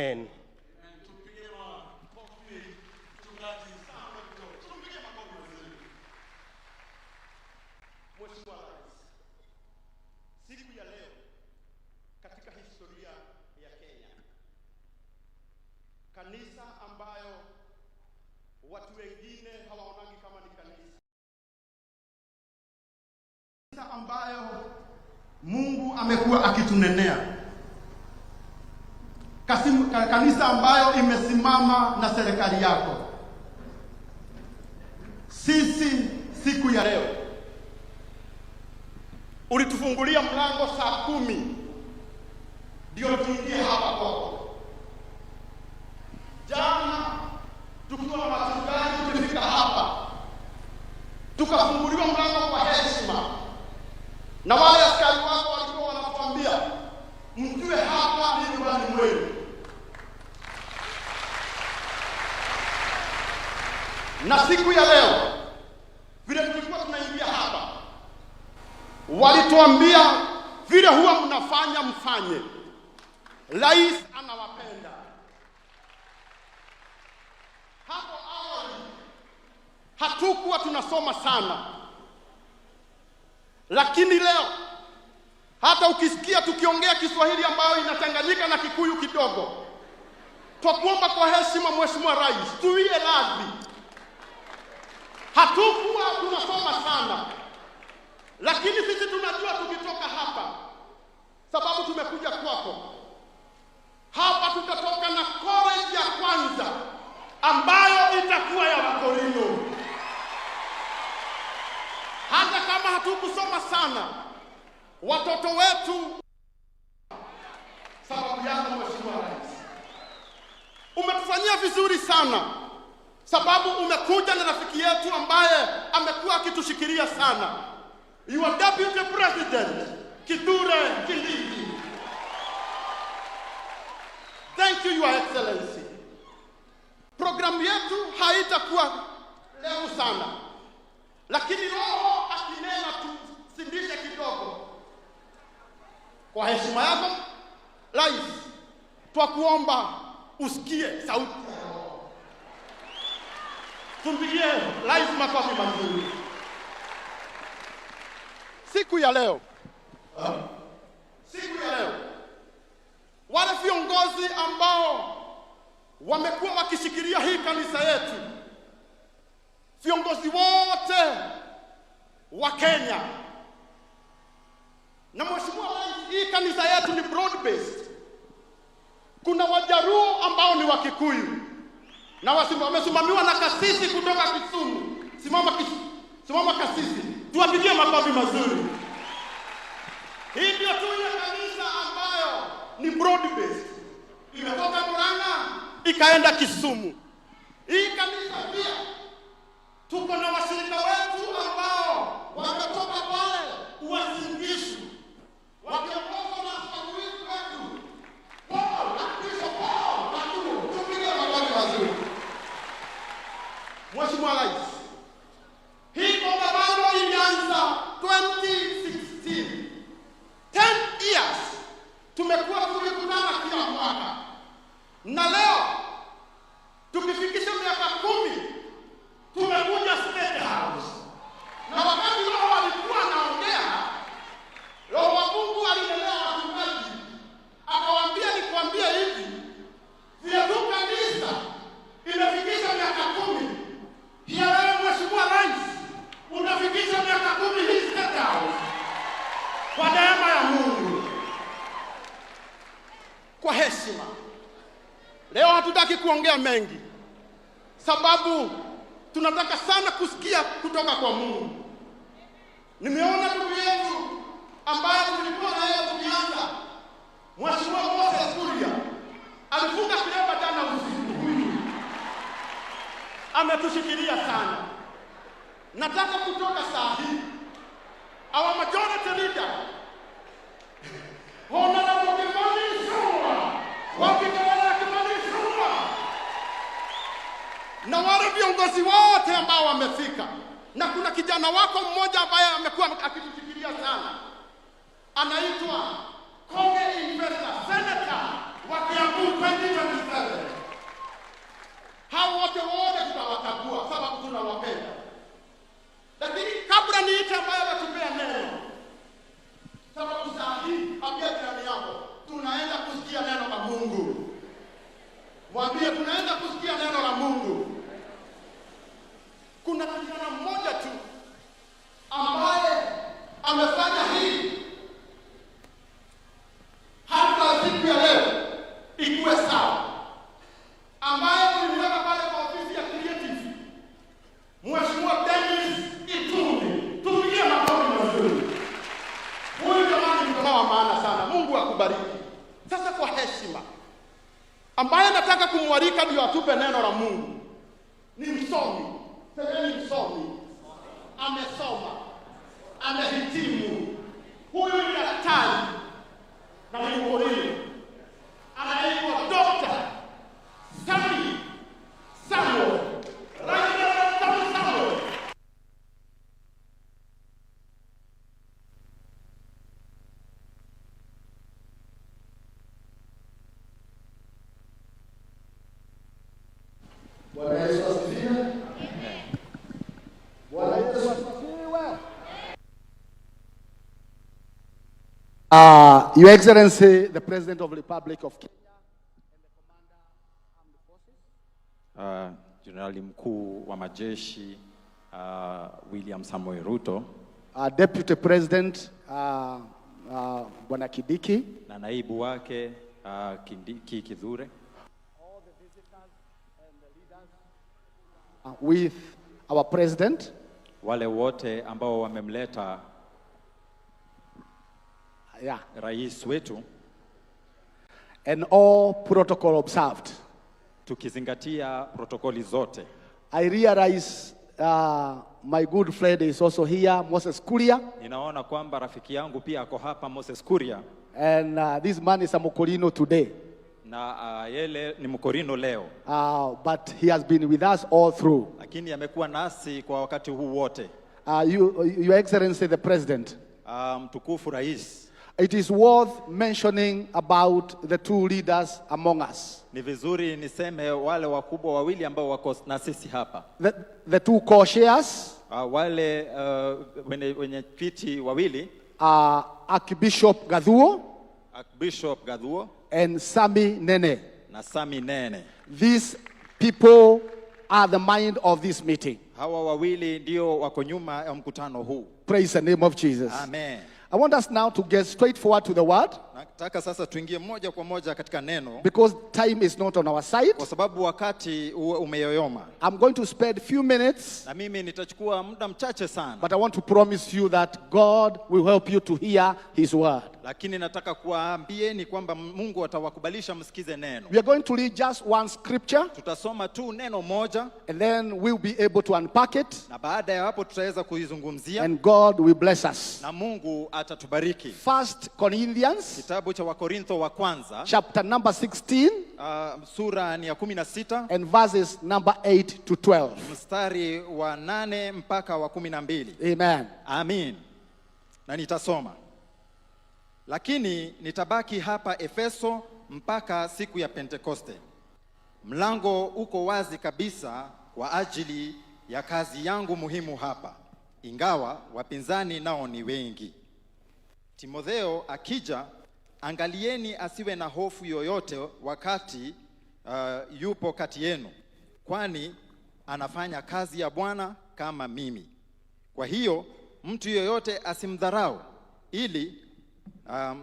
Amen. Tumpigie makofi Mchungaji Samuel Ruto. Tumpigie makofi mazuri. Mheshimiwa Rais, siku ya leo katika historia ya Kenya, kanisa ambayo watu wengine hawaonagi kama ni kanisa, kanisa ambayo Mungu amekuwa akitunenea, kanisa ambayo imesimama na serikali yako. Sisi siku ya leo ulitufungulia mlango saa 10 ndio tuingie hapa kwako. Jana tukiwa na wachungaji tulifika hapa tukafunguliwa mlango kwa heshima, na wale askari wako walikuwa wanatuambia, "Mjue hapa ni nyumbani mwenu." Na siku ya leo vile tulikuwa tunaingia hapa, walituambia, "Vile huwa mnafanya, mfanye. Rais anawapenda." Hapo awali hatukuwa tunasoma sana, lakini leo hata ukisikia tukiongea Kiswahili ambayo inachanganyika na Kikuyu kidogo, twakuomba kwa heshima, Mheshimiwa Rais, tuwie radhi. Hatukuwa tunasoma sana, lakini sisi tunajua tukitoka hapa, sababu tumekuja kwako hapa, tutatoka na college ya kwanza ambayo itakuwa ya Wakorino. Hata kama hatukusoma sana, watoto wetu, sababu yako Mheshimiwa Rais, umetufanyia vizuri sana, sababu umekuja na rafiki yetu ambaye amekuwa akitushikilia sana, your Deputy President Kithure Kindiki. Thank you, Your Excellency. Programu yetu haitakuwa refu sana, lakini Roho akinena tusindishe kidogo. Kwa heshima yako Rais, twakuomba usikie sauti ya Roho. Tumpigie Rais makofi mazuri. Siku ya leo, siku ya leo, wale viongozi ambao wamekuwa wakishikilia hii kanisa yetu, viongozi wote wa Kenya na Mheshimiwa Rais, hii kanisa yetu ni broad based. Kuna Wajaluo ambao ni Wakikuyu na wamesimamiwa na kasisi kutoka Kisumu. Simama, simama kasisi, tuwapigie makofi mazuri. Hii ndio tu ile kanisa ambayo ni broad based, imetoka Murang'a ikaenda Kisumu. Hii kanisa pia tuko na washirika wetu ambao wametoka pale Uasin Gishu wakiongozwa na askofu wetu Paul, Archbishop Paul Maduo. Tupige makofi mazuri. Mheshimiwa Rais, hii kongamano ilianza 2016. 10 years tumekuwa tukikutana kila mwaka, na leo tukifikisha miaka 10 tumekuja State House, na wakati Roho alikuwa anaongea, Roho wa Mungu alinenea wachungaji akawaambia, "Nikwambie hivi, vile tu kanisa imefikisha miaka 10, pia wewe Mheshimiwa Rais unafikisha miaka 10 hii State House kwa neema ya Mungu." Kwa heshima, leo hatutaki kuongea mengi, sababu tunataka sana kusikia kutoka kwa Mungu. Nimeona ndugu yetu ambaye tulikuwa na yeye tukianza, Mheshimiwa Moses Kuria alifunga kilemba jana usiku. Huyu ametushikilia sana. Nataka kutoka saa hii our majority leader, Honorable Kimani Ichung'wah, wakitawala Kimani Ichung'wah, na wale viongozi wote ambao wamefika, na kuna kijana wako mmoja ambaye amekuwa akitushikilia sana, anaitwa Koge Investor, Senator. wa Kiambu 2027. Hao wote wote tutawachagua sababu tunawapenda. Lakini kabla niite ambaye atatupea neno, sababu saa hii, ambia jirani yako, tunaenda kusikia neno la Mungu. Mwambie tunaenda kusikia neno la Mungu. Kuna kijana mmoja tu ambaye amefanya hii hata siku ya leo ikuwe sawa, ambaye tulimweka pale kwa ofisi ya creative, Mheshimiwa Dennis Itumbi. Tupigie makofi mazuri. Huyu jamani ni mtu wa maana sana. Mungu akubariki. Sasa kwa heshima, ambaye nataka kumwalika ndio atupe neno la Mungu ni msomi. Semeni msomi, amesoma, amehitimu. Huyu ni daktari na ni mkulima, anaitwa Dr. Sami Samuel. Raila Sami Samuel. Bwana Yesu asifiwe. Bwana Yesu asifiwe. Your Excellency, the President of the Republic of Kenya, Jenerali mkuu wa majeshi William Samoei Ruto Deputy President Bwana Kindiki, na naibu wake Kindiki Kithure, with our President, wale wote ambao wamemleta rais wetu, and all protocol observed. Tukizingatia protokoli zote. I realize my good friend is also here, Moses Kuria, Ninaona kwamba rafiki yangu pia ako hapa, Moses Kuria, and this man is a Mokorino today. Na yeye ni Mkorino leo, But he has been with us all through. Lakini amekuwa nasi kwa wakati huu wote. Your Excellency, the President, Mtukufu rais, it is worth mentioning about the two leaders among us, ni vizuri niseme wale wakubwa wawili ambao wako na sisi hapa, the two co-chairs, wale wenye viti wawili, Archbishop Gathuo Archbishop Gathuo and Sami Nene. Na Sami Nene. These people are the mind of this meeting. Hawa wawili ndio wako nyuma ya mkutano huu. Praise the name of Jesus. Amen. I want us now to get straight forward to the word Nataka sasa tuingie moja kwa moja katika neno because time is not on our side. Kwa sababu wakati umeyoyoma. I'm going to spend few minutes, Na mimi nitachukua muda mchache sana, but I want to promise you that God will help you to hear his word. Lakini nataka kuwaambieni kwamba Mungu atawakubalisha msikize neno. We are going to read just one scripture Tutasoma tu neno moja and then we'll be able to unpack it na baada ya hapo tutaweza kuizungumzia and God will bless us. Na Mungu atatubariki. First Corinthians Kitabu cha Wakorintho wa kwanza chapter number 16 sura ni ya 16 and verses number 8 to 12. Mstari wa 8 mpaka wa 12. Amen. Amin. Na nitasoma. Lakini nitabaki hapa Efeso mpaka siku ya Pentekoste. Mlango uko wazi kabisa kwa ajili ya kazi yangu muhimu hapa, ingawa wapinzani nao ni wengi. Timotheo akija, angalieni asiwe na hofu yoyote wakati yupo kati yenu, kwani anafanya kazi ya Bwana kama mimi. Kwa hiyo mtu yoyote asimdharau, ili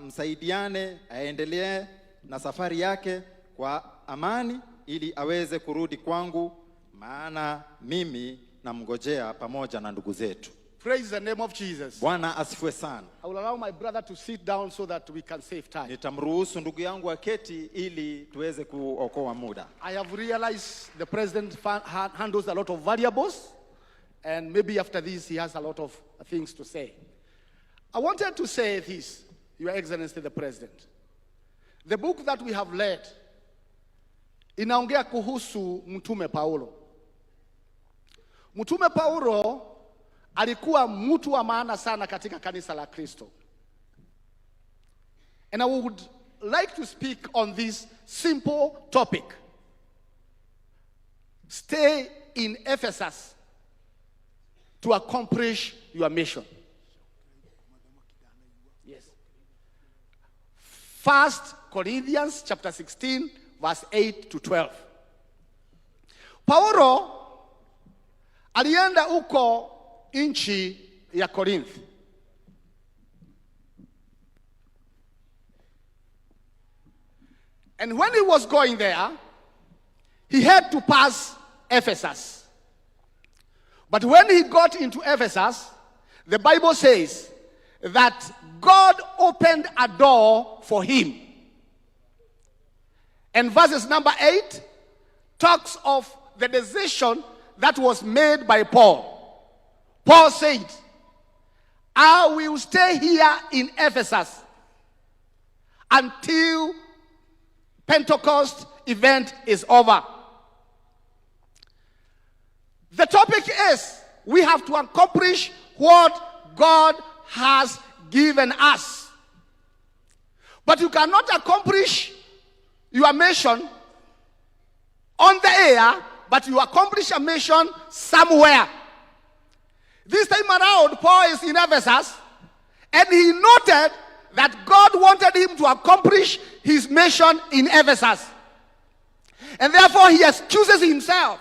msaidiane aendelee na safari yake kwa amani, ili aweze kurudi kwangu, maana mimi namngojea pamoja na ndugu zetu. Praise the name of Jesus. Bwana asifiwe sana. I will allow my brother to sit down so that we can save time. Nitamruhusu ndugu yangu aketi ili tuweze kuokoa muda. I have realized the president handles a lot of variables, and maybe after this he has a lot of things to say. I wanted to say this, Your Excellency the President. The book that we have read inaongea kuhusu Mtume Paulo. Mtume Paulo alikuwa mtu wa maana sana katika kanisa la Kristo. And I would like to speak on this simple topic. Stay in Ephesus to accomplish your mission. Yes. 1 Corinthians chapter 16 verse 8 to 12. Paulo alienda huko nchi ya Corinth. And when he was going there, he had to pass Ephesus. But when he got into Ephesus, the Bible says that God opened a door for him. And verses number 8 talks of the decision that was made by Paul. Paul said, I will stay here in Ephesus until Pentecost event is over. The topic is we have to accomplish what God has given us. But you cannot accomplish your mission on the air, but you accomplish a mission somewhere. This time around, Paul is in Ephesus, and he noted that God wanted him to accomplish his mission in Ephesus. And therefore, he excuses himself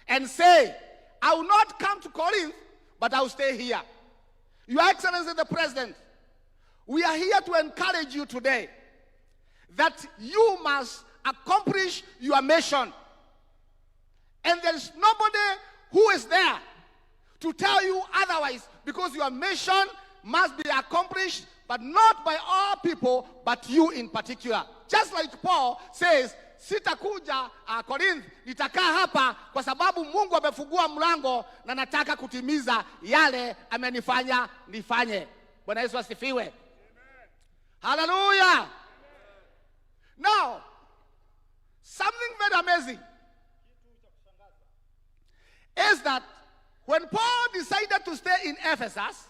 and say, I will not come to Corinth, but I will stay here. Your Excellency the President, we are here to encourage you today that you must accomplish your mission. And there is nobody who is there to tell you otherwise, because your mission must be accomplished, but not by all people, but you in particular. Just like Paul says, sitakuja Corinth, nitakaa hapa kwa sababu Mungu amefungua mlango na nataka kutimiza yale amenifanya nifanye. Bwana Yesu asifiwe. Hallelujah. Now, something very amazing is that when Paul decided to stay in Ephesus,